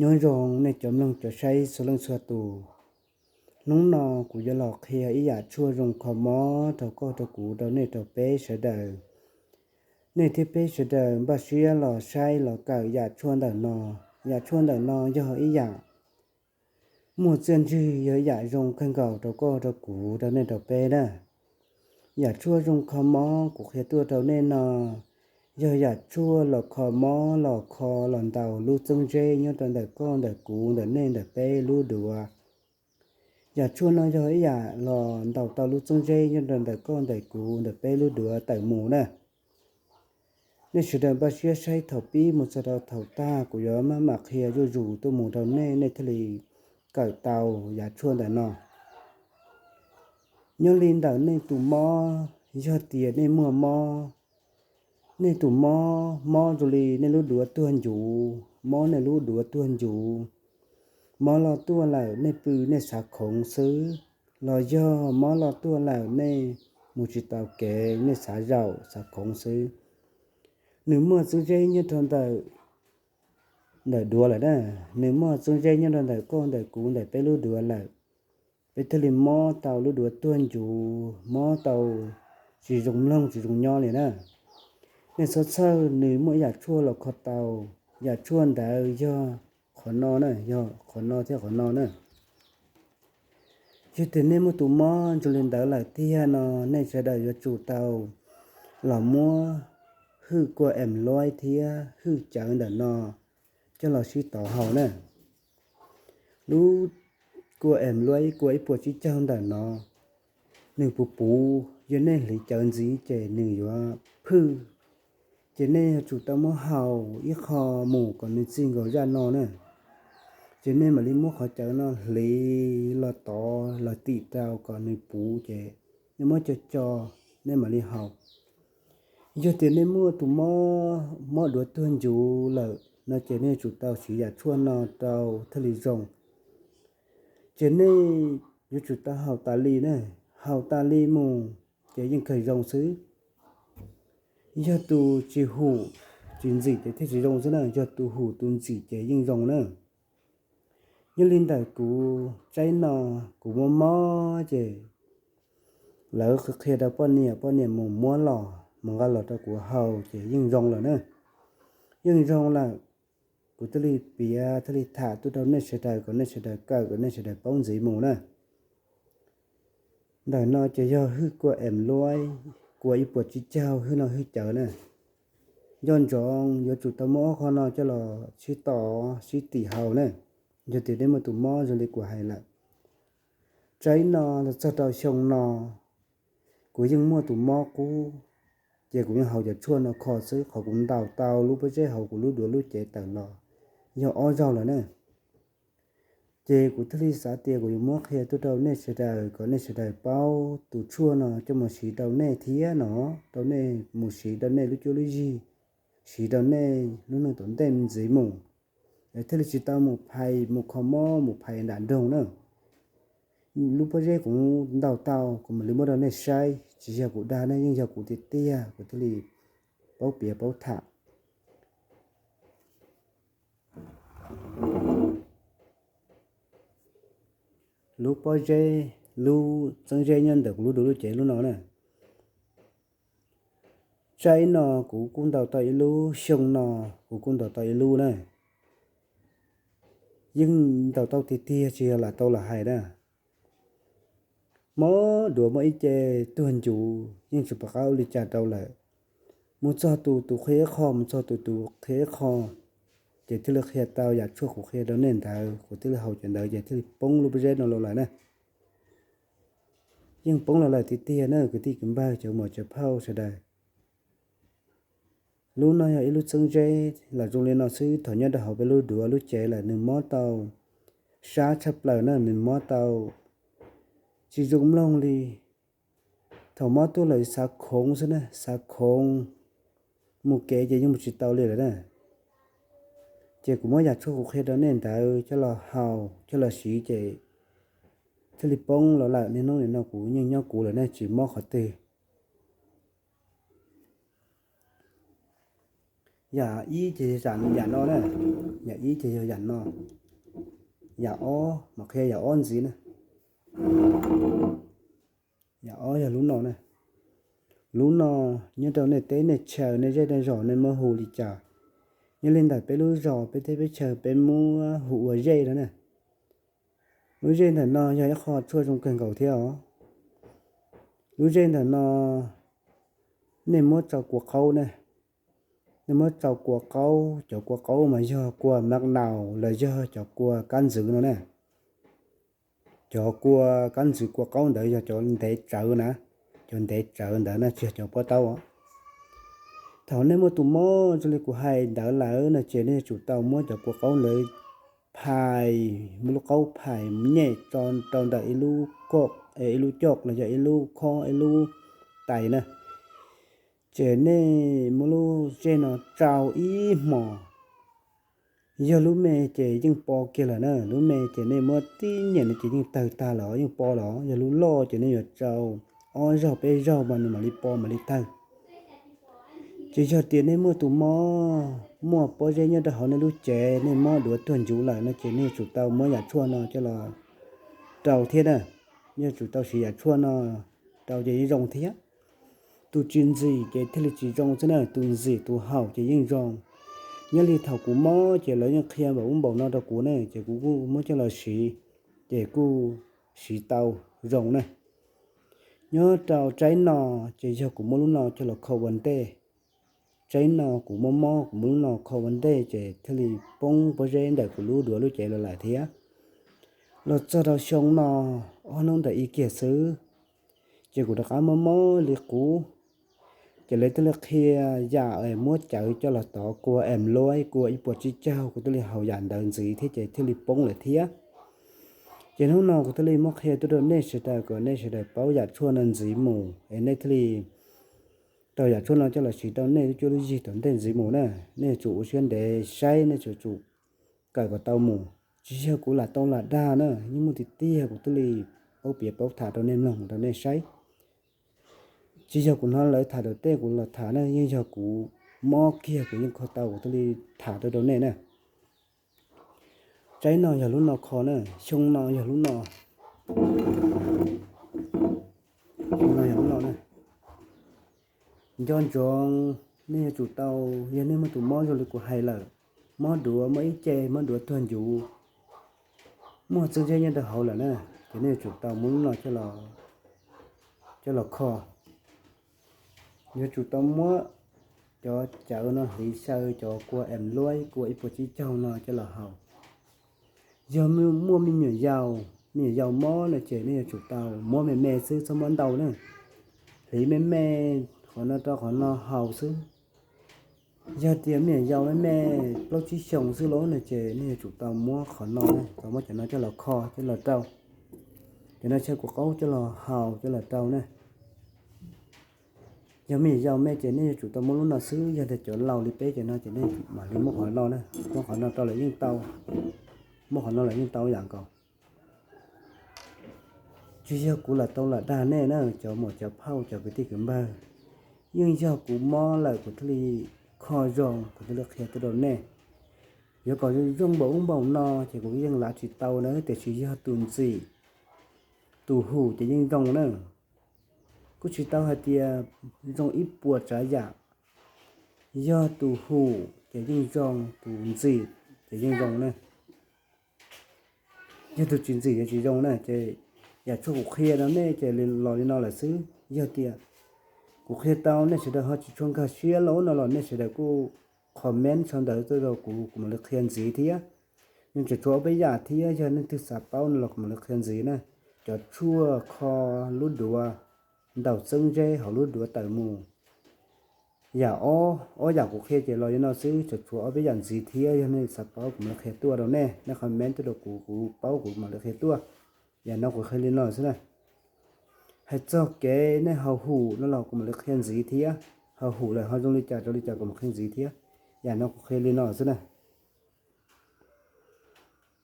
Nyob zoo nej cov mloog cov saib txhua leej txhua tus. Hnub no kuv yuav los qhia ib yam tshuaj zoo kho mob rau koj rau kuv rau nej rau peb sawv daws. Nej thiab peb sawv daws npaj siab los saib los kawm yam tshuaj ntawm no. Yam tshuaj ntawm no yog ib yam muaj txiaj ntsig, yog ib yam zoo kawg nkaus rau koj rau kuv rau nej rau peb na. Yam tshuaj zoo kho mob kuv qhia tuaj rau nej no yog yam tshuaj los kho mob los kho los ntaus lub txeeb zeb nyob rau ntawm koj ntawm kuv ntawm nej ntawm peb lub duav. Yam tshuaj no yog ib yam los ntaus tau lub txeeb zeb nyob rau ntawm koj ntawm kuv ntawm peb lub duav tawm mus na. Nej sawv daws npaj siab saib thaum pib mus txog rau thaum tag, kuv yuav maj mam qhia zuj zus tuaj mus rau nej, nej thiaj li kawm tau yam tshuaj ntawm no. Nyob li ntawm nej tus mob, yog tias nej muaj mob, nej tus mob, mob zoo li nej lub duav tuag ncuv, mob nej lub duav tuag ncuv, mob loj tuaj lawm nej pw nej xav khoov xwb, los yog mob loj tuaj lawm nej mus tsis tau kev nej xav zaum xav khoov xwb. Nws muaj txeeb zeb nyob rau ntawm, ntawm duav lawm na, nws muaj txeeb zeb nyob rau ntawm koj ntawm kuv ntawm peb lub duav lawm. Peb thiaj li mob tau lub duav tuag ncuv, mob tau tsis zoo mloog tsis zoo nyob li na. Nej txhob txhawj, nws muaj ib yam tshuaj los kho tau. Yam tshuaj ntawd yog qhov no na, yog qhov no thiab qhov no na. Yog tias nej muaj tus mob zoo li ntawd lawm tiag no, nej sawv daws yuav tsum tau los muab hwj kua em luaib thiab hwj cawv ntawm no coj los sib tov haus na. Lub kua em luaib, kua ib puas tsib caug ntawm no, nws puv puv, yog nej hliv cawv ntxiv ces nws yuav phwj. Ces nej yuav tsum tau muab haus ib qho mus kom nws txij nkaus zaj no na. Ces nej mam li muab qhov cawv no hliv los tov los tim rau kom nws puv, ces nej muab co co, nej mam li haus. Yog tias nej muaj tus mob, mob duav tuag ncuv lawm no ces nej yuav tsum tau siv yam tshuaj no rau thiaj li zoo. Ces nej yuav tsum tau haus tas li na, haus tas li mus ces yeej kawg zoo xwb. Yog tus tsis hum tsis ntxim ces thiaj tsis zoo xwb na, yog tus hum tus ntxim ces yeej zoo na. Nyob li ntawm kuv tsaib no, kuv mob mob ces lawv qhia rau poj niam, poj niam mus muab los mus nqa los rau kuv haus ces yeej zoo lawm na. Yeej zoo lawm, kuv thiaj li piav thiaj li tham tuaj rau nej sawv daws kom nej sawv daws kawm kom nej sawv daws paub ntxiv mus na. Ntawm no ces yog hwj kua em luaib, kua ib puas tsib caug, hwj no hwj cawv na. Nco ntsoov yuav tsum tau muab ob qho no coj los sib tov sib tim haus na. Yog tias nej muaj tus mob zoo li kuv hais lawm, tsaib no los txog rau xyoo no, kuv yeej muaj tus mob qub, ces kuv yeej haus cov tshuaj no kho xwb, qhov kuv ntaus tau lub pob zeb hauv kuv lub duav lub cev tawm los yog ob zaug lawm na. Ces kuv thiaj li xav tias kuv yuav muab qhia tuaj rau nej sawv daws kom nej sawv daws paub tus tshuaj no coj mus siv rau nej thiab no, rau nej mus siv rau nej lub cuab lub yig, siv rau nej lub neej tom ntej ntxiv mus, thiaj li tsis tau mus phais mus kho mob mus phais nram nroog na. Lub pob zeb kuv ntaus tau kuv mam li muab rau nej saib, tsis yog kuv dag ne, yeej yog kuv tiag tiag kuv thiaj li paub piav paub tham. Lub pob zeb, lub txeeb zeb nyob ntawm kuv lub duav lub cev lub no na. Tsaib no kuv kuj ntaus tau ib lub, xyoo no kuv kuj ntaus tau ib lub na. Yeej ntaus tau tiag tiag tsis yog lam tau los hais na. Mob duav mob ib ce tuag ncuv yeej tsis pom qab ua li cas rau lawm. Mus txog tus tus qhia ib qho, mus txog tus tus qhia ib qho, ces thiaj li qhia tau yam tshuaj kuv qhia rau nej ntawd, kuv thiaj li haus cov ntawd ces thiaj li poob lub pob zeb no los lawm na. Yeej poob los lawm tiag tiag na kwv tij kwv npawg cov muam cov phauj sawv daws. Lub no yog ib lub txeeb zeb los zoo li no xwb, thaum nyob rau hauv peb lub duav lub cev lawm nws mob tau sab tshaj plaws na, nws mob tau tsis zoo mloog li. Thaum mob tuaj lawm xav khoov xwb na, xav khoov, mus kev ces yeej mus tsis tau li lawm na. Ces kuv muab yam tshuaj kuv qhia rau nej ntawd coj los haus coj los siv ces thiaj li poob los lawm. Niaj hnub nim no kuv yeej nyob kuv lawm ne, tsis mob qhov twg. Yam ib ces yam no na, Yam ib ces yog yam no, yam ob mas qhia yam ob ntxiv na. Yam ob yog lub no na. Lub no nyob rau nej teb nej chaw nej zej nej zos nej muab hu li cas. Nyob li ntawm peb lub zos peb teb peb chaw peb muab hu ua zej no na. Lub zej ntawm no yog ib qho tshuaj zoo kawg nkaus thiab os. Lub zej ntawm no nej muab tsau kua qaub ne. Nej muab tsau kua qaub, cov kua qaub mas yog kua mlav naus los yog cov kua kab ntxwv no na. Cov kua kab ntxwv kua qaub ntawd yog cov ntev tsawv na, cov ntev tsawv ntawd na tsis yog cov pob taub. Thaum nej muaj tus mob zoo li kuv hais ntawd lawm no ces nej yuav tsum tau muab cov kua qaub ntawd phais, muab lub qaub phais nyem tso rau ntawm ib lub koj, ib lub coj los yog ib lub khob ib lub tais na. Ces nej muab lub zej no tsau ib hmos. Yog lub me ces yeej po kiag lawm na, lub me ces nej muab tib nyem no ces yeej tawg tag los yeej po los, yog lub loj ces nej yuav tsau ob zaug peb zaug mas nws mam li po mam li tawg. Ces yog tias nej muaj tus mob, muaj pob zeb nyob rau hauv nej lub cev, nej mob duav tuag ncuv lawm no ces nej yuav tsum tau muab yam tshuaj no coj los rau thiab na. Yuav tsum tau siv yam tshuaj no rau ces yeej zoo thiab. Tus tsis ntxim ces thiaj li tsis zoo xwb na, tus ntxim tus haum ces yeej zoo. Nyob li thaum kuv mob ces lawv yeej qhia npaum ub npaum no rau kuv ne, ces kuv kuj muab coj los siv, ces kuj siv tau zoo na. Nyob rau tsaib no, ces yog kuv muab lub no coj los kho ua ntej. Tsaib no kuv mob mob kuv muab lub no kho ua ntej ces thiaj li poob pob zeb ntawm kuv lub duav lub cev los lawm thiab. Los txog rau xyoo no, ob hnub ntawm ib kiag xwb, ces kuv rov qab mob mob li qub. Ces lawv thiaj li qhia yam muab cawv coj los tov kua em luab kua ib puas tsib caug, kuv thiaj li haus yam ntawd ntxiv thiab ces thiaj li poob lawm thiab. Ces hnub no kuv thiaj li muab qhia tuaj rau nej sawv daws kom nej sawv daws paub yam tshuaj no ntxiv mus es nej thiaj li tau yam tshuaj no coj los siv rau nej lub cuab lub yig tom ntej ntxiv mus na. Nej yuav tsum ua siab ntev saib, nej yuav tsum kawm kom tau mus. Tsis yog kuv lam tau lam dag na, yeej muaj tiag tiag kuv thiaj li paub piav paub tham rau nej mloog rau nej saib. Tsis yog kuv hnov lawv tham tau tej kuv los tham na, yeej yog kuv mob kiag kuv yeej kho tau kuv thiaj li tham rau rau nej na. Tsaib no yog lub no kho na, xyoo no yog lub no, xyoo no yog lub no na. Nco ntsoov, nej yuav tsum tau, yog nej muaj tus mob zoo li kuv hais lawm, mob duav, mob ib ce, mob duav tuag ncuv, muaj txwj zeb nyob rau hauv lawm na, ces nej yuav tsum tau muab lub no coj los kho. Yuav tsum tau muab cov cawv no hliv xyaw cov kua em luab kua ib puas tsib caug no coj los haus. Yog muaj me nyuam yaus, me nyuam yaus mob no ces nej yuav tsum tau muab me me xwb txhob muab ntau na. Hliv me me qhov no rau qhov no haus xwb. Yog tias me nyuam yaus me me plaub tsib xyoos xwb los no ces nej yuav tsum tau muab qhov no, tau muab cov no coj los kho coj los rau. Cov no tsha kua qaub coj los haus coj los rau na. Yog me nyuam yaus me ces nej yuav tsum tau muab lub no xwb, yog tias cov laus li peb cov no ces nej mam li muab qhov no na, muab qhov no rau lawm yeej tau, muab qhov no lawm yeej tau yam nkaus. Tsis yog kuv lam tau lam dag nej na cov muam cov phauj cov kwv tij kwv npawg, yeej yog kuv mob lawm kuv thiaj li kho zoo kuv thiaj li qhia tuaj rau nej. Yuav kom zoo npaum ub npaum no ces kuv yeej lav tsis tau na, tiam sis yog tus ntxim tus hum ces yeej zoo na. Kuj tsis tau hais tias zoo ib puas tsav yam, yog tus hum ces yeej zoo, tus ntxim ces yeej zoo na. Yog tus tsis ntxim ces tsis zoo na. Ces yam tshuaj kuv qhia rau nej ces los li no lawm xwb. Yog tias kuv qhia tau nej sawv daws ho tsis tshua nkag siab los no los nej sawv daws kuj comment sau ntawv tuaj rau kuv, kuv mam li qhia ntxiv thiab. Nws tseem tshuav ob peb yam thiab, yog leej twg xav paub no los kuv mam li qhia ntxiv na. Cov tshuaj kho lub duav, ntaus txeeb zeb hauv lub duav tawm mus. Yam ob, ob yam kuv qhia ces los li no xwb, tseem tshuav ob peb yam ntxiv thiab, yog nej xav paub kuv mam li qhia tuaj rau nej, nej comment tuaj rau kuv, kuv paub kuv mam li qhia tuaj. Yam no kuv qhia li no xwb na. Hais txog kev nej haus hum no los kuv mam li qhia ntxiv thiab, haus hum lawm ho zoo li cas rau li cas kuv mam qhia ntxiv thiab. Yam no kuv qhia li no xwb na.